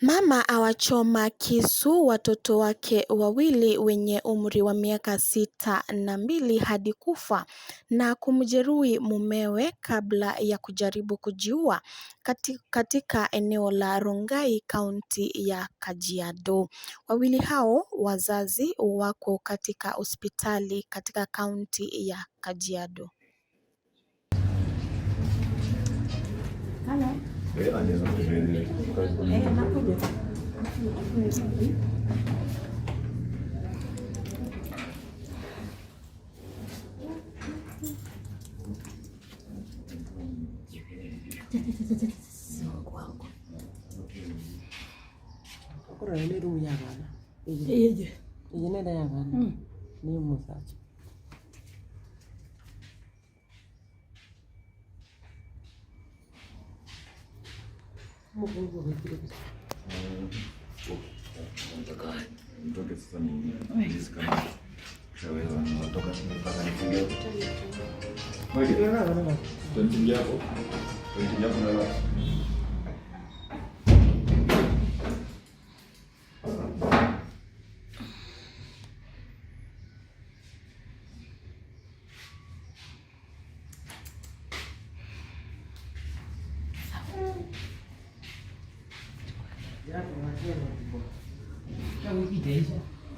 Mama awachoma kisu watoto wake wawili wenye umri wa miaka 6 na 2 hadi kufa na kumjeruhi mumewe kabla ya kujaribu kujiua katika eneo la Rongai kaunti ya Kajiado. Wawili hao wazazi wako katika hospitali katika kaunti ya Kajiado. Mtoke sasa ni kama ushaweza natoka mpaka nifungie. Tuingie hapo. Tuingie hapo na